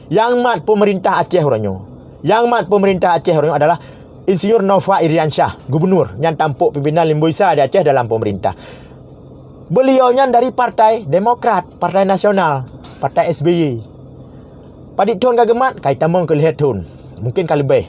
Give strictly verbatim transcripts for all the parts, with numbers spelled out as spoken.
Nyang mat peumeurintah Aceh uroe nyoe, nyang mat peumeurintah Aceh uroe nyoe adalah Insinyur Nova Iriansyah, gubernur nyang tampok pimpinan limbuisa di Aceh dalam peumeurintah. Beliau nyan dari Partai Demokrat, Partai Nasional, Partai S B Y. Padit thon ka geumat, ka jitamong keu lhèe thon, mungken ka leubeh.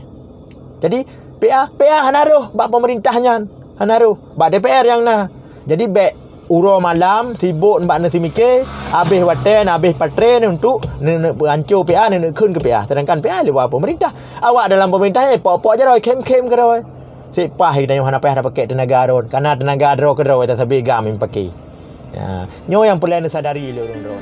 Jadi, P A, P A hana rhoh bak peumeurintah nyan, hana rhoh bak D P R nyang na. Jadi, bèk uroe malam sibok bak neuseumiké, habéh watèe, habéh patré untuk neuneuk peuhanco P A, neuneuk kheun keu P A. Sedangkan P A di bawah peumeurintah. Awak dalam peumeurintah nyan pok-pok jaroe, khém-khém keudroe. Sipah geutanyoe hana payah tapakèk teunaga droe, karena teunaga droe keudroe tasabe GAM nyang paké. Ya, nyoe nyang peureulèe neusadari lé ureueng droe.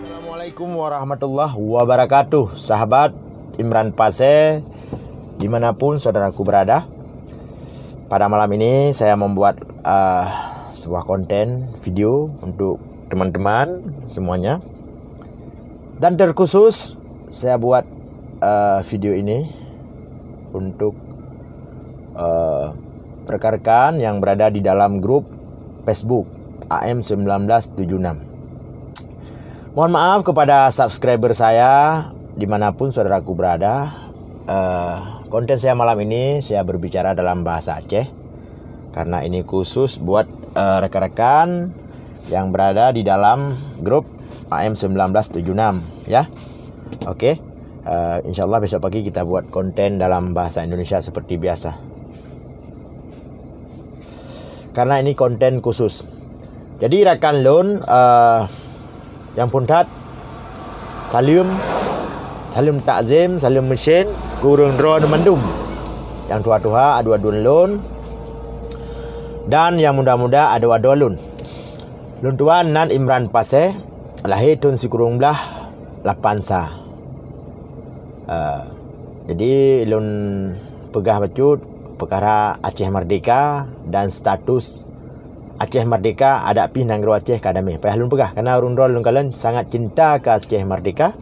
Assalamualaikum warahmatullahi wabarakatuh, sahabat Imran Pasé, dimanapun saudaraku berada. Pada malam ini saya membuat, eh, sebuah konten video untuk teman-teman semuanya. Dan terkhusus saya buat, eh, video ini untuk, eh, rekan-rekan yang berada di dalam grup Facebook A M sembilan belas tujuh enam. Mohon maaf kepada subscriber saya dimanapun saudaraku berada. Eh, konten saya malam ini saya berbicara dalam bahasa Aceh karena ini khusus buat, eh, rekan-rekan yang berada di dalam grup A M sembilan belas tujuh enam, ya. Oke. Eh, insya Allah besok pagi kita buat konten dalam bahasa Indonesia seperti biasa. Karena ini konten khusus. Jadi rakan lôn, eh, nyang phôn that, saleuem, saleuem takzim, saleuem meusén keu ureueng droeneuh mandum. Nyang tuha-tuha adu-adu lôn, dan nyang muda-muda adu-adu lôn. Lôn tuan nan Imran Pasé, lahé thôn sikureueng blah lapan sa. Eh, jadi lôn peugah bacut peukara Aceh Merdeka dan status Aceh Merdeka, adak pih nanggroe Aceh ka damé. Payah lôn peugah, karena ureueng droe lôn kalon sangat cinta keu Aceh Merdeka,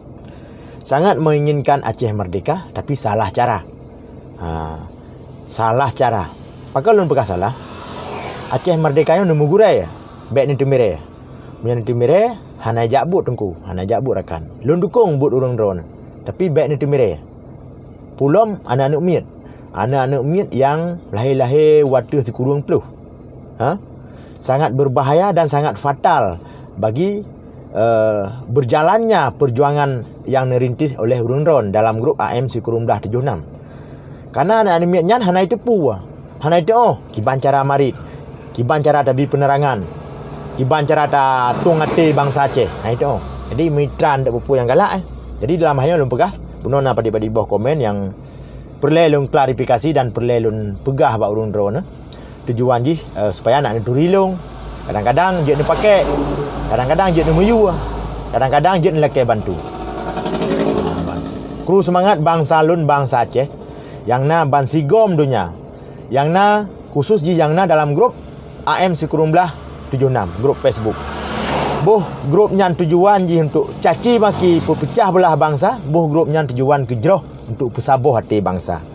sangat menginginkan Aceh Merdeka, tapi salah cara. Ha, salah cara. Pakon lôn peugah salah? Aceh Merdeka nyoe neumeugurèe, bèk neuteumirèe. Meunyoe neuteumirèe, hana jak buet teungku, hana jak buet rakan. Lôn dukong buet ureueng droeneuh, tapi bèk neuteumirèe. Peulom aneuk-aneuk miet, aneuk-aneuk miet nyang lahé-lahé watèe sikureueng ploh. Ha? Sangat berbahaya dan sangat fatal bagi, eh, berjalannya perjuangan yang neurintis oleh ureueng droeneuh dalam grup A M sikureueng blah tujoh nam. Karena aneuk-aneuk miet nyan hana jiteupeue, hana jiteu'oh kiban cara marit, kiban cara tabi peunerangan, kiban cara tatueng até bansa Aceh, hana jiteu'oh. Jadi mitra ndak peue-peue nyang galak, eh. Jadi dalam hai nyoe lôn peugah, bunoe na padit-padit boh komen nyang peureulèe lôn klarifikasi dan peureulèe lôn peugah bak ureueng droeneuh. Tujuan jih, eh, supaya nak neuturi lôn. Kadang-kadang jeuet neupakèk, kadang-kadang jeuet neumiyueb, kadang-kadang jeuet neulakèe bantu. Kru seumangat bansa lôn, bansa Aceh, nyang na ban sigom donya, nyang na khusus jih nyang na dalam grup A M sikureueng blah tujoh nam, grup Facebook. Boh grup nyan tujuan jih untuk caci maki, peupeucah beulah bansa, boh grup nyan tujuan keu jroh untuk peusaboh até bansa.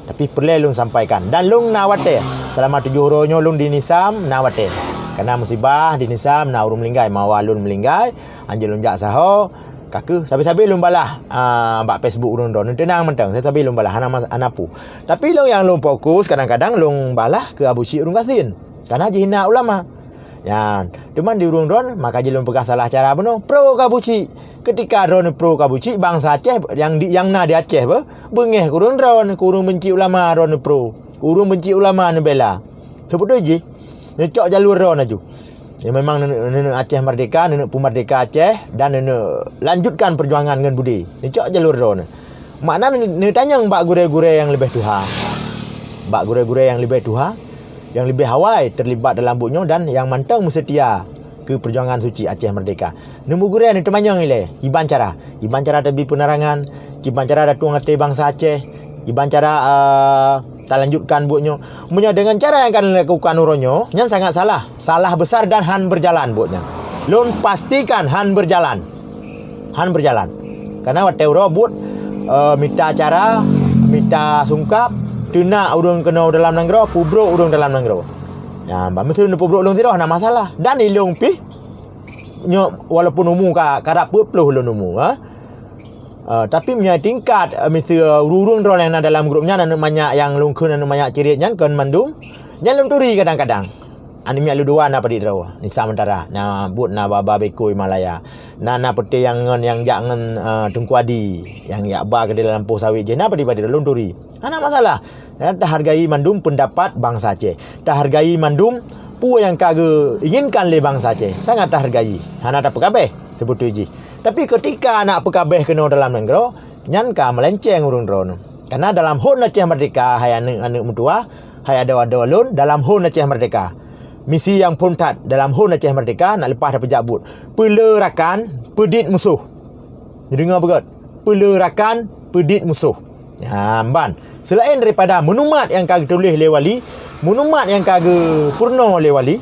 Tapi peureulèe lôn sampaikan. Dan lôn na watèe. Selama tujoh uroe nyoe lôn di Nisam na watèe. Karena musibah di Nisam na ureueng meuninggai, mawa lôn meuninggai, hanjeuet lôn jak saho, ka keuh sabe-sabe lôn balah, ah, bak Facebook ureueng droeneuh. Teunang mantong, sabe-sabe lôn balah, hana ma-, hana peue. Tapi lôn nyang lôn fokus, kadang-kadang lôn balah keu Abusyik Ureueng Gasien. Karena jihina ulama. Nyan, teuma di ureueng droeneuh, maka jih lôn peugah salah cara bunoe, pro keu Abusyik. Ketika droeneuh pro keu Abusyik, bansa Aceh nyang di, nyang na di Aceh beuh, beungèh keu ureueng droeneuh, keu ureueng benci ulama droeneuh pro, keu ureueng benci ulama neubela. Seubeutôi jih, neucok jalur droeneuh laju. Ya, memang neuneu-, neuneu Aceh merdeka, neuneu peumerdeka Aceh, dan neuneu lanjutkan perjuangan ngon beudé. Neucok jalur droeneuh. Makna neu-, neutanyong bak gurèe-gurèe nyang leubeh tuha. Bak gurèe-gurèe nyang leubeh tuha, nyang leubeh awai teulibat dalam buet nyoe dan nyang mantong meuseutia keu peujuangan suci Aceh Merdeka. Neumeugurèe, neuteumanyong ilèe, kiban cara. Kiban cara tabi peunerangan, kiban cara tatueng até bansa Aceh, kiban cara, eh, talanjutkan buet nyoe. Meunyoe deungon cara nyang ka neulakukan uroe nyoe, nyan sangat salah. Salah besar dan han beujalan buet nyan. Lôn pastikan han berjalan. Han berjalan. Karena watée uroe buet, eh, mita cara, mita sungkab, teunak ureuëng keunoe dalam nanggroe, pubrok ureuëng dalam nanggroe. Ya, bah meusti neupubrok lôn sidroe, hana masalah. Dan ilong pih, nyoe walaupun umu ka, karab peuet ploh lôn umu, ha? Eh, tapi meunyoe tingkat, eh, miseue ureuëng droe nyang na dalam grup nyan, aneuëk manyak nyang lungkheun, aneuëk manyak cirit nyan kon mandum, nyan lôn turi kadang-kadang. Aneuëk miet lôn dua na padit droe, Nisa Mantara, na buet na Baba Beko Himalaya. Na, na peuté nyang ngon, nyang jak ngon, eh, Teungku Adi, nyang jak ba keudeh lam poh sawit jih, na padit-padit droe lôn turi. Hana masalah. Ya, tahargai mandum pendapat bansa Aceh. Tahargai mandum peue nyang ka geuinginkan lé bansa Aceh. Sangat tahargai. Hana tapeukabeh sebetul jih. Tapi ketika nak peukabeh keunoe dalam nanggroe, nyan ka meulenceng ureuëng droeneuh. Karena dalam hon Aceh Merdeka, hai aneuëk-aneuëk meutuwah, hai adoe-adoe lôn, dalam hon Aceh Merdeka. Misi nyang phon that dalam hon Aceh Merdeka nak leupah tapeujak buet. Peuleu rakan, peudiet musoh. Neudeungoe beugét. Peuleu rakan, peudiet musoh. Nyan ban. Seulaén daripada meunumat nyang ka geutuléh lé wali, meunumat nyang ka geupeurunoe lé wali,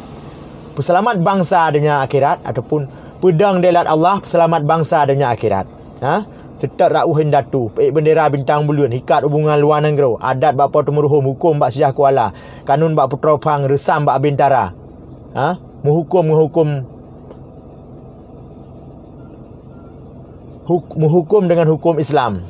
peuseulamat bansa donya akhirat ataupun peudong dilat Allah peuseulamat bansa donya akhirat. Ha? Seutôt rauh indatu, peuék beundera bintang buleuen, hikat hubungan luwa nanggroe, adat bak Po Teumeuruhom, hukôm bak Sijah Kuala, kanun bak Putroe Phang, reusam bak Bintara. Ha? Meuhukôm-meuhukôm huk-, meuhukôm deungon hukôm Islam.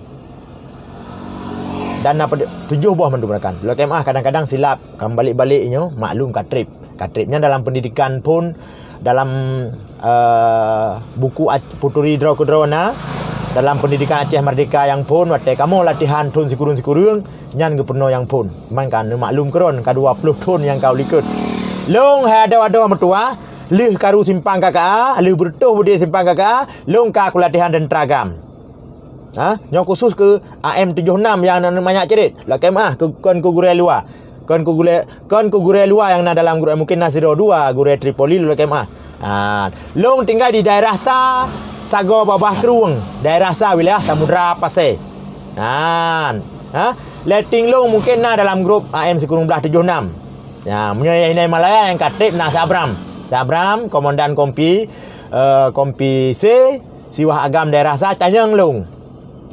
Dan na peude-, tujoh boh mandum rakan. Lôn lakée meuáh kadang-kadang silap, ka meubalek-balek nyoe, maklum ka treb. Ka treb nyan dalam pendidikan phon, dalam, eh, buku Ac-, peuturi droe keudroe na, dalam pendidikan Aceh Merdeka nyang phon, watée kamoe latihan thon sikureueng-sikureueng, nyan geupeurunoe nyang phon. Man ka neumaklum keuron, ka dua ploh thon nyang ka u likot. Lôn hai adoe-adoe meutuwah, lheueh karu simpang K K A, lheueh beureutoh beudé simpang K K A, lôn ka kulatihan teuntra GAM. Ha? Nyoe khusus keu A M tujoh enam nyang na manyak cirit. Lakée meuáh keu, kon keu gurée luwa. Kon keu gurée, kon keu gurée luwa nyang na dalam gurée, mungkin na sidroe dua gurée Tripoli, lakée meuáh. Ha, lôn tinggai di daerah sa, sagoe babah Krueng, daerah sa wilayah Samudra Pasé. Ha, ha? Letting lôn mungkin na dalam grup A M sikureueng blaih tujoh enam. Ya, meunyoe Inai Malaya nyang ka treb na Sabram. Sabram, komandan kompi, eh, kompi C, siwah agam daerah sa tanyong lôn.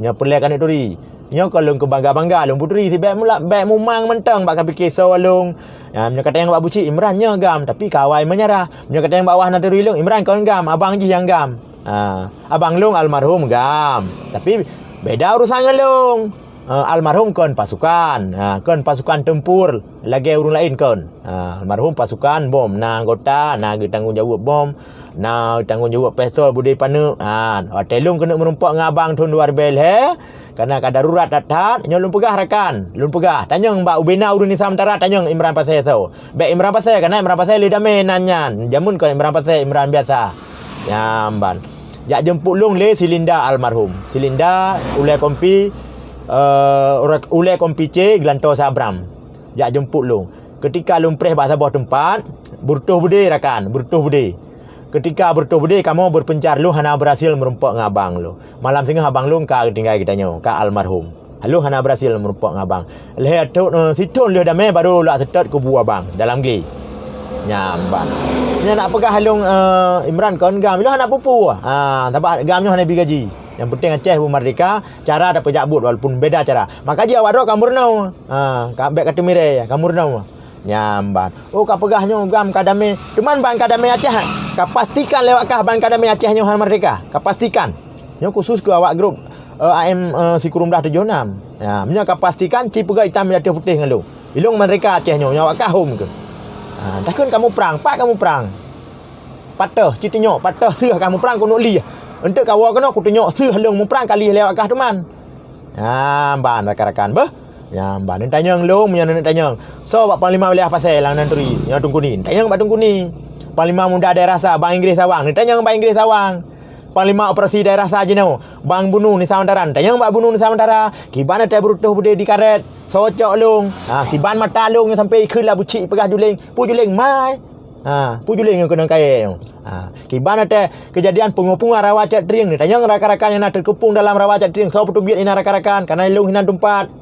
Nyoe peureulée keuneuk turi. Nyoe kon lôn keu bangga-bangga lôn peuturi sibék mula-, bék mumang mantong bak ka pike soe lôn. Ya, meunyoe ka tanyong bak Bucik Imran nyoe GAM, tapi ka awai meunyeurah. Meunyoe ka tanyong bak wah na turi lôn, Imran kon GAM, abang jih nyang GAM. Ha, abang lôn almarhum GAM. Tapi beda urusan ngon lôn. Eh, almarhum kon pasukan. Ha, kon pasukan tempur lagée ureuëng laén kon. Ha, almarhum pasukan bom, na anggota, na geutanggong jaweueb bom, na geutanggong jaweueb pistol budé paneuk. Ha, watée lôn keuneuk meurumpok ngon abang thon dua ribée lhée, karena ka darurat that-that, nyoe lôn peugah rakan, lôn peugah, tanyong bak ubena ureuëng Nisa Mantara, tanyong Imran Pasé soe. Bék Imran Pasé, karena Imran Pasé lé damé nan nyan. Jameun kon Imran Pasé, Imran biasa. Nyan ban. Jak jemput lôn lé Silinda almarhum. Silinda ulée kompi, eh, ura-, ulée kompi C geulantoe Sabram. Jak jemput lôn. Keutika lôn preh bak saboh teumpat, beureutoh beudé rakan, beureutoh beudé. Keutika beureutoh beudé kamoe beureupeuncar lôn hana beurhasil meurumpok ngon abang lôn. Malam singoh abang lôn ka geutinggai geutanyoe, ka almarhum. Lôn hana beurhasil meurumpok ngon abang. Lhée thon, eh, sithon lheueh damé baru lak seutôt kubu abang dalam glé. Nyan ban. Nyan nak peugah lôn, eh, Imran kon GAM, lôn hana peue-peue. Ha, sabab GAM nyoe hana bi gaji. Nyang penting Aceh beu merdeka, cara tapeujak buet walaupun beda cara. Maka jih awak droe ka meurunoe. Ha, ka bék ka teumirée, ka meurunoe. Nyan ban. Oh, ka peugah nyoe GAM ka damé. Teuma ban ka damé Aceh. Ka pastikan lé awak kah ban ka damé Aceh nyoe hana merdeka. Ka pastikan. Nyoe khusus keu awak grup, eh, A M, eh, sikureueng blaih tujoh enam. Ya, meunyoe ka pastikan ci peugah itam di ateueh putéh ngon lôn. Ilong merdeka Aceh nyoe, nyoe awak kah hom keuh. Ha, takheun kamoe prang, pat kamoe prang. Patoh, ci tunyok, patoh seuh kamoe prang keuneuk lieh. Eunteuk kawoe keunoe kutunyok seuh lôn muprang ka lieh lé awak kah teuma. Ha, ban rakan-rakan beuh. Nyan ban neutanyong lôn, meunyoe neutanyong. Soe bak panglima wilayah Pasé lam nan turi, nyoe Teungku Ni. Neutanyong bak Teungku Ni. Panglima muda daerah sa, Bang Inggris Sawang. Neutanyong bak Inggris Sawang. Panglima operasi daerah sa jinoe, Bang Bunu Nisa Mantara. Neutanyong bak Bunu Nisa Mantara. Kiban até beureutoh beudé di karet. Soe cok lôn. Ha, kiban mata lôn sampai ikheun lam bucik peugah Juleng. Peue Juleng mai? Ha, peue Juleng nyang keunong kayée nyoe? Ha, kiban até keujadian peungoh-peungoh rawa Cot Trieng ni. Tanyong rakan-rakan nyang na teukeupung dalam rawa Cot Trieng, soe peuteubiet inan rakan-rakan, kana lôn hinan teumpat.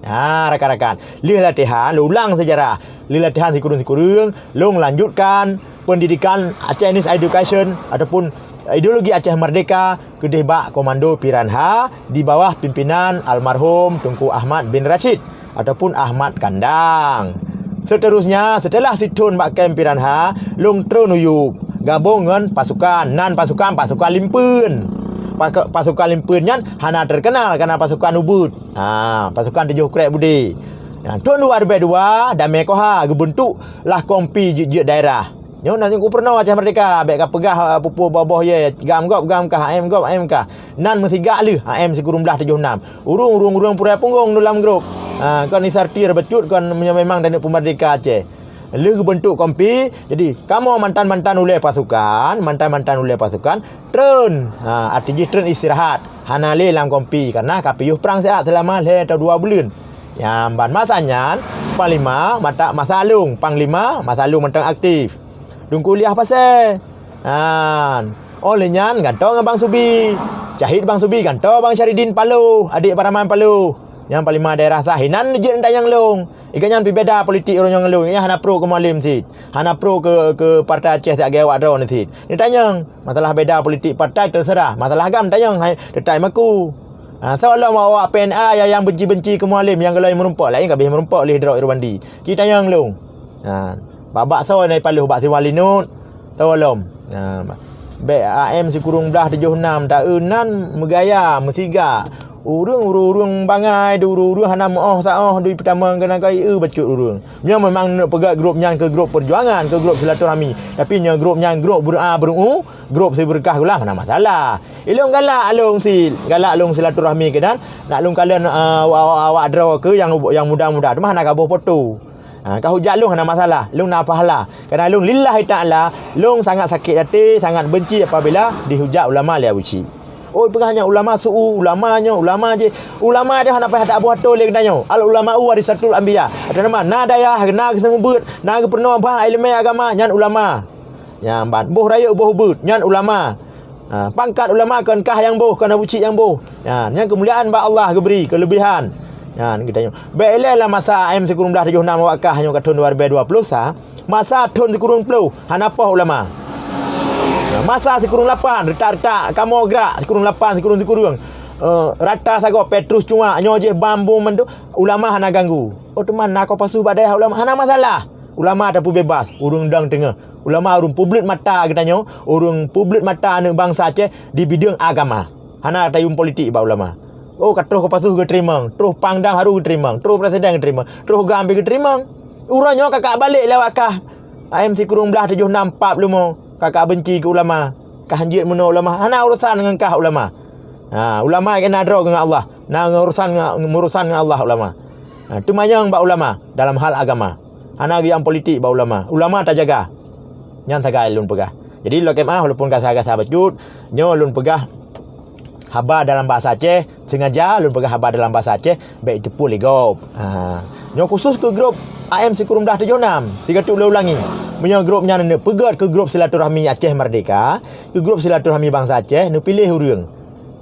Ha, rakan-rakan. Lheueh latihan, lôn ulang seujarah. Lheueh latihan sikureueng-sikureueng, lôn lanjutkan pendidikan Aceh Education ataupun ideologi Aceh Merdeka keudeh bak Komando Piranha di bawah pimpinan almarhum Teungku Ahmad bin Rashid ataupun Ahmad Kandang. Seterusnya, setelah sithon bak kem Piranha, lôn treun u Yub, gabong ngon pasukan, nan pasukan, pasukan Limpeuen. Pake-, pasukan Limpeuen nyan hana terkenal karena pasukan ubit. Ha, pasukan tujoh krek bude. Ha, thon dua ribèe dua, Damé Koha geubeuntuk lah kompi jeuet-jeuet daerah. Nyoe na nyoe gubernur Aceh Merdeka, bèk ka peugah, uh, pupu boh-boh ye, gam gob, gam kah, A M gob, A M kah. Nan meusigak lheueh A M sikureueng blah tujoh nam. Ureueng, ureueng, ureueng pura punggong dalam grup. Ha, kon isartir bacut, kon meunyoe memang taneuk peumerdeka Aceh. Lheueh geubeuntuk kompi, jadi kamoe mantan-mantan ulèe pasukan, mantan-mantan ulèe pasukan, treun. Ha, arti jih treun istirahat. Hana lé lam kompi, karena ka piôh prang siat seulama lhèe atau dua buleuen. Nyang ban masa nyan, Panglima mata-, masa lôn, Panglima masa lôn mantong aktif. Teungku Ilyas Pasè. Han. Óh lheueh nyan gantoe ngon Bang Subi. Syahid Bang Subi gantoe Bang Syaridin Paloh, adék Paraman Paloh. Nyang Panglima daerah sah inan jeuet neutanyong lôn. Ikan nyan pih beda politik uroe nyoe ngon lôn. Nyan hana pro keu Mualem cit. Hana pro keu, keu partai Aceh siat gaya awak droeneuh cit. Neutanyong, masalah beda politik partai terserah. Masalah agam tanyong hai teutai maku. Ha, soe lom awak P N A nyang, nyang benci-benci keu Mualem nyang golom meurumpok, laén ka abéh meurumpok lé droe Irwandi. Ci tanyong lôn. Ha, bak, bak soe na paloh, bak Siwan Linot? Soe lom? Ha, bèk A M sikureueng blah tujoh nam ta-eu nan meugaya, meusigak. Ureueng, ureueng-ureueng bangai, di ureueng-ureueng hana meuoh saoh, di peutamong keunan kai eu bacut ureueng. Nyoe memang neuk peugah grup nyan keu grup perjuangan, keu grup silaturahmi. Tapi nyoe grup nyan grup beureu'a beureu'u, grup sibeureukah gulam hana masalah. Ilôn galak lôn si, galak lôn silaturahmi keunan, nak lôn kalon, eh, awak, awak, awak droe keu nyang, nyang muda-muda teuma hana kaboh poto. Ha, ka hujat lôn hana masalah, lôn na pahala. Karena lôn lillahi ta'ala, lôn sangat sakét até, sangat benci apabila dihujat ulama lé Abu Syik. Oi, peugah nyan ulama su'u, ulama nyoe, ulama jih. Ulama dia hana payah taboh poto lé geutanyoe. Al ulama'u warisatul anbiya. Arti nama, na dayah, na geuseumeubeuet, na geupeurunoe bah ileumèe agama, nyan ulama. Nyan ban, boh rayeuk boh ubeut, nyan ulama. Ha, pangkat ulama kon kah nyang boh, kon Abu Syik nyang boh. Nyan, nyan keumuliaan bak Allah geubri, keulebihan. Nyan geutanyoe. Bèk ilèe lam masa A M sikureueng blah tujoh nam awak kah nyoe ka thon dua ribèe dua ploh sa, masa thon sikureueng ploh hana poh ulama. Masa sikureueng lapan, retak-retak kamoe grak, sikureueng lapan, sikureueng-sikureueng. Eh, rata sagoe Petrus Cuak, nyoe jih bam bom mandum, ulama hana ganggu. Oh, teuma na koh pasu bak dayah ulama, hana masalah. Ulama tapeubeubaih, ureueng dang teungoh. Ulama ureueng publik mata geutanyoe, ureueng publik mata aneuk bansa Aceh di bidang agama. Hana tayum politik bak ulama. Oh, ka troh keu pasu geuteurimong, troh pang dam harôh geuteurimong, troh presiden geuteurimong, troh gam pih geuteurimong. Uroe nyoe ka, ka balek lé awak kah. A M sikureueng blah tujoh nam pap leumo, ka, ka benci keu ulama. Kah jeuet meunoe ulama, hana urusan ngon kah ulama. Ha, ulama kena droe ngon Allah. Na urusan ngon, urusan ngon Allah ulama. Ha, teumanyong bak ulama dalam hal agama. Hana geuyang politik bak ulama. Ulama tajaga. Nyan sagai lôn peugah. Jadi, lôn keumaah, walaupun gasa-gasa bacut, nyoe lôn peugah haba dalam bahasa Aceh, sengaja lôn peugah haba dalam bahasa Aceh, bèk jiteupue lé gob. Ha. Nyoe khusus keu grup A M sikureueng blah tujoh nam, sigoe teuk lôn ulangi. Meunyoe grup nyan neupeugèt keu grup silaturahmi Aceh Merdeka, keu grup silaturahmi bansa Aceh, neupiléh ureueng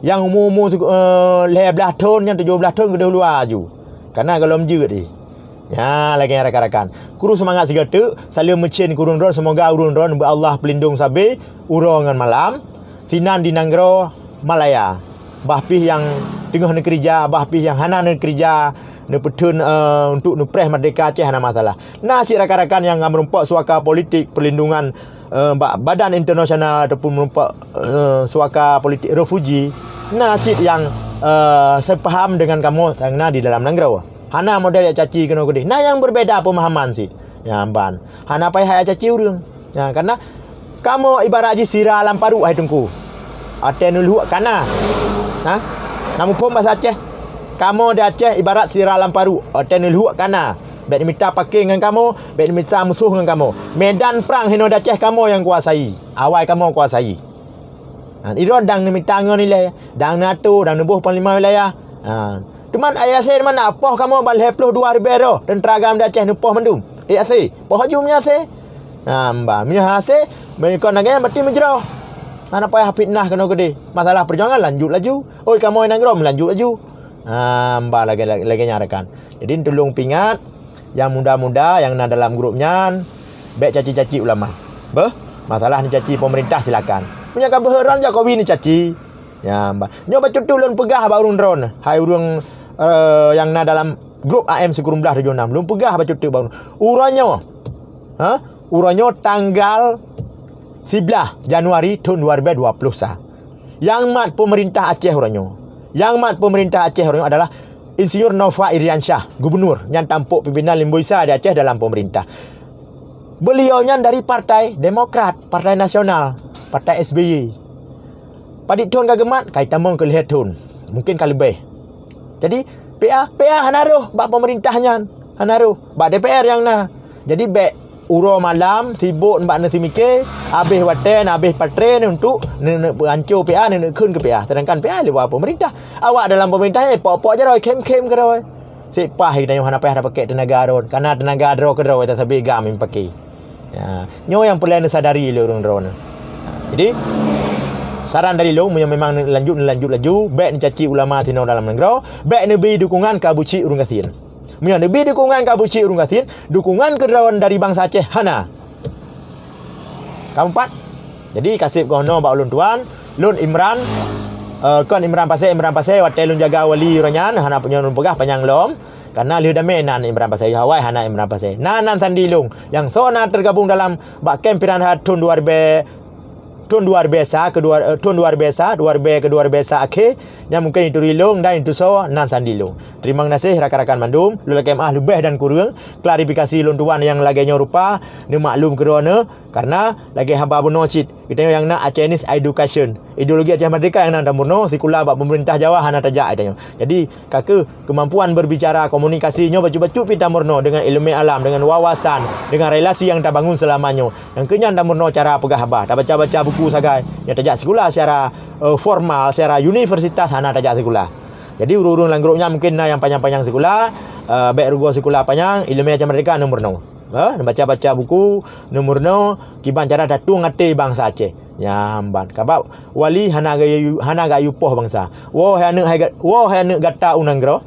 nyang umu-umu siku-, eh, lhèe blah thon, nyang tujoh blah thon keudeh luwa aju. Karena gohlom jeuet jih. Nyan lagèe nyan rakan-rakan. Kuru seumangat sigoe teuk, saleuem meucen keu ureueng droe, seumoga ureueng droe neubeuet Allah peulindong sabe uroe ngon malam, sinan di nanggroe Malaya. Bah pih nyang teungoh neukeurija, bah pih nyang hana neukeurija, neupeutheun, eh, untuk neupreh merdeka Aceh hana masalah. Na cit rakan-rakan nyang ka meurumpok suaka politik perlindungan, eh, bak badan internasional ataupun meurumpok, eh, suaka politik refuji, na cit nyang, eh, seupaham deungon kamoe nyang na di dalam nanggroe. Hana model jak caci keunoe keudeh. Na nyang berbeda pemahaman cit. Nyan ban. Hana payah jak caci ureueng. Nyan, karena kamoe ibarat jih sira lam parut, hai Teungku. Watèe neulhok ka na. Ha? Na muphom bahasa Aceh? Kamoe di Aceh ibarat sira lam parut. Watèe neulhok ka na. Bèk neumita paké ngon kamoe, bèk neumita musoh ngon kamoe. Medan prang hinoe di Aceh kamoe nyang kuasai. Awai kamoe kuasai. Ha, idroe dang neumita ngon ilèe, dang neuato, dang neuboh panglima wilayah. Ha. Teuma ayat C mana poh kamoe ban lhèe ploh dua ribèe droe, teuntra agam di Aceh neupoh mandum. Ayat C, poh aju meunyoe C. Ha, mba, meunyoe hase, meunyoe kon lagèe nyan berarti meujroh. Hana payah fitnah keunoe keudeh. Masalah perjuangan lanjut laju. Oi, kamoe nanggroe meulanjut laju. Ha, mba lagèe, lagèe nyan rakan. Jadi, tulông peuingat, nyang muda-muda nyang na dalam grup nyan, bèk caci-caci ulama. Beuh, masalah neucaci pemerintah silakan. Meunyoe ka beuheuron Jokowi neucaci. Ya, ba-, nyoe bacut tu lôn peugah bak ureuëng droeneuh, hai ureuëng, eh, nyang na dalam grup A M sikureueng blaih tujoh nam. Lôn peugah bacut tu bak ureuëng. Uroe nyoe, ha? Uroe nyoe tanggal siblaih Januari thon dua ribee dua ploh sa. Nyang mat pemerintah Aceh uroe nyoe. Nyang mat pemerintah Aceh uroe nyoe adalah Insinyur Nova Iriansyah, gubernur, nyang tampok pimpinan limboe sa di Aceh dalam pemerintah. Beliau nyan dari Partai Demokrat, Partai Nasional, Partai S B Y. Padit thon ka geumat, ka itamong keu lhee thon. Mungkin ka leubeh. Jadi, P A, P A hana roh bak pemerintah nyan. Hana roh. Bak D P R nyang na. Jadi, bek uroe malam sibok bak neusimike, habéh watée, habéh patre untuk neuneuk peuhanco P A, neuneuk kheun keu P A. Sedangkan P A liwat pemerintah. Awak dalam pemerintah, eh, pok-pok jaroe, khem-khem keudroe. Sipah geutanyoe hana payah tapakek teunaga droe, karena teunaga droe keudroe tasabe gam meupaké. Ya, nyoe nyang peureulée neusadari lé ureuëng droeneuh. Jadi, saran dari lôn, meunyoe memang neulanjut, neulanjut laju, bék neucaci ulama sinoe dalam nanggroe, bék neubi dukungan keu Abusyik ureuëng gasien. Meunyoe neubi dukungan keu Abusyik ureuëng gasien, dukungan keu droe dari bansa Aceh hana. Keempat, jadi kaseb goh noe bak ulôn tuan, lôn Imran, eh, kon Imran Pasé, Imran Pasé, watée lôn jaga wali uroe nyan, hana punya lôn peugah panyang lom, karena lheueh damé nan Imran Pasé, awai hana Imran Pasé. Na nan sandi lôn, nyang soe na tergabung dalam bak kem Piranha thon dua ribee, thon dua ribee sa ke dua, eh, thon dua ribee sa, dua ribee ke dua ribee sa akhé, nyang mungkin ituri lôn dan itusoe nan sandi lôn. Terima kasih rakan-rakan mandum, lôn lakée meuah leubeh dan kureueng, klarifikasi lôn tuan nyang lagée nyoe rupa, neumaklum keudroe neuh, karena lagée haba bunoe cit, geutanyoe nyang na Acehnis Education. Ideologi Aceh Merdeka nyang na tamurno, sikula bak pemerintah Jawa hana tajak geutanyoe. Jadi, ka keuh kemampuan berbicara, komunikasi nyoe bacut-bacut pih tamurno dengan ilmu alam, dengan wawasan, dengan relasi nyang tabangun selama nyoe. Nyang keu nyan tamurno cara peugah haba, tabaca-baca buku sagai, nyang tajak sikula secara, eh, formal, secara universitas hana tajak sikula. Jadi, ureuëng-ureuëng lam grup nyan mungkin na nyang panyang-panyang sikula, eh, bék rugoe sikula panyang, ilmu Aceh Merdeka nomor nol. Eh, baca-baca buku nomor nol, kiban cara tatueng até bansa Aceh. Nyang ban. Kabab wali hana geu-, hana geuayue poh bansa. Woe hai aneuëk hai ga-, woe hai aneuëk gata u nanggroe,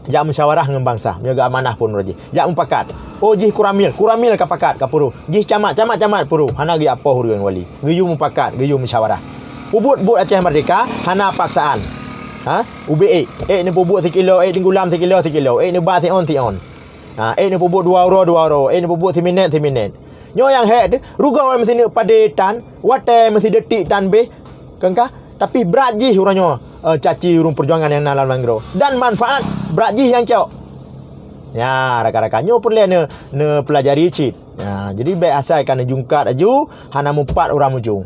jak musyawarah ngon bansa, meunyoe geuamanah phon uroe jih. Jak mupakat. Oh, jih kuramil, kuramil ka pakat, ka puru. Jih camat, camat, camat puru. Hana geuyak poh ureuëng wali. Geuyue mupakat, geuyue musyawarah. Peubuet buet Aceh Merdeka hana paksaan. Ha? Ubé ék. Ék neupeubuet sikilo, ék tenggulam sikilo, sikilo. Ék neuba siôn, siôn. Ha, ék neupeubuet dua uroe, dua uroe. Ék neupeubuet siminét, siminét. Nyoe nyang hék teuh, rugoe meusineuk padé tan, watée meusidetik tan béh. Keungka, tapi brat jih uroe nyoe, eh, caci ureuëng peujuangan nyang na lam nanggroe. Dan manfaat brat jih nyang cok. Ya, rakan-rakan, nyoe peureulée neu-, neupeulajari cit. Ya, jadi bék asai ka neujungkat laju, hana mupat uram ujong.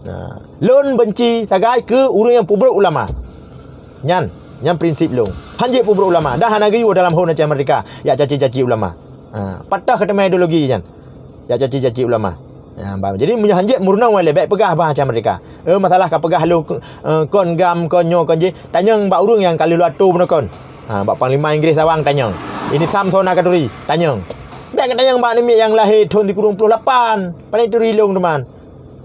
Nah, lôn benci sagai keu ureuëng nyang peubrok ulama. Nyan, nyan prinsip lôn. Hanjeuet peubrok ulama, dah hana geuyue dalam hon Aceh Merdeka, yak caci-caci ulama. Ha, patah keuteumé ideologi nyan. Yak caci-caci ulama. Ha, ba-, jadi meunyoe hanjeuet meurunoe lé, bék peugah bah Aceh Merdeka. Eh, masalah ka peugah lôn, eh, kon gam, kon nyoe, kon jih, tanyong bak ureuëng nyang ka lheueh lôn atô bunoe kon. Ha, bak Panglima Inggréh Sawang tanyong. Ini Sam sona katuri, tanyong. Bék tanyong bak namiet nyang lahé thon sikureueng ploh lapan. Paling turi lôn teuma.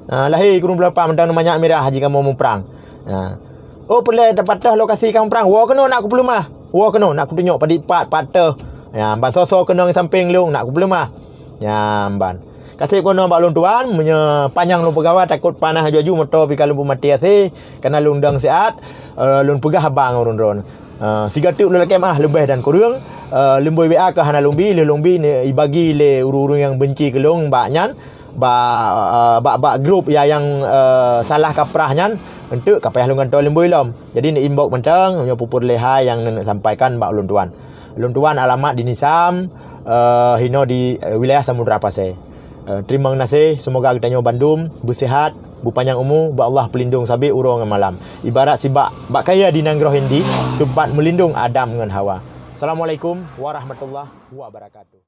Ha, lahé kureueng ploh lapan mantong manyak mirah jih kamoe muprang. Ha. Oh, peureulée tapatah lokasi kamoe muprang. Woe keunoe nak kupeuleumah. Woe keunoe nak kutunyok padit pat, pat teuh. Ya, ban soe-soe keunong sampéng lôn nak kupeuleumah. Ya, ban. Kaseb keunoe bak lôn tuan, meunyoe panyang lôn peugawa takot panas aju-aju moto pih ka lôn peumaté asé, kana lôn dong siat, eh, lôn peugah haba ngon ureuëng droeneuh. Eh, sigoe teuk lôn lakée meuah leubeh dan kureueng, eh, limboe W A ka hana lôn bi, lheueh lôn bi ni ibagi lé ureuëng-ureuëng nyang benci keu lôn bak nyan. Bak, eh, bak, bak grup ya nyang, eh, salah kaprah nyan, enteuk ka payah lôn gantoe limboe lom. Jadi, ni inbox mantong, nyoe peureulée hai nyang neuneuk sampaikan bak ulôn tuan. Ulôn tuan alamat di Nisam, eh, hino di, eh, wilayah Samudra Pasai. Eh, terima kasih, semoga geutanyoe bandum beusehat, beupanyang umu, bak Allah peulindong sabe uroe ngon malam. Ibarat sibak bak kayée di nanggroe Hindi, teubat meulindong Adam ngon Hawa. Assalamualaikum warahmatullahi wabarakatuh.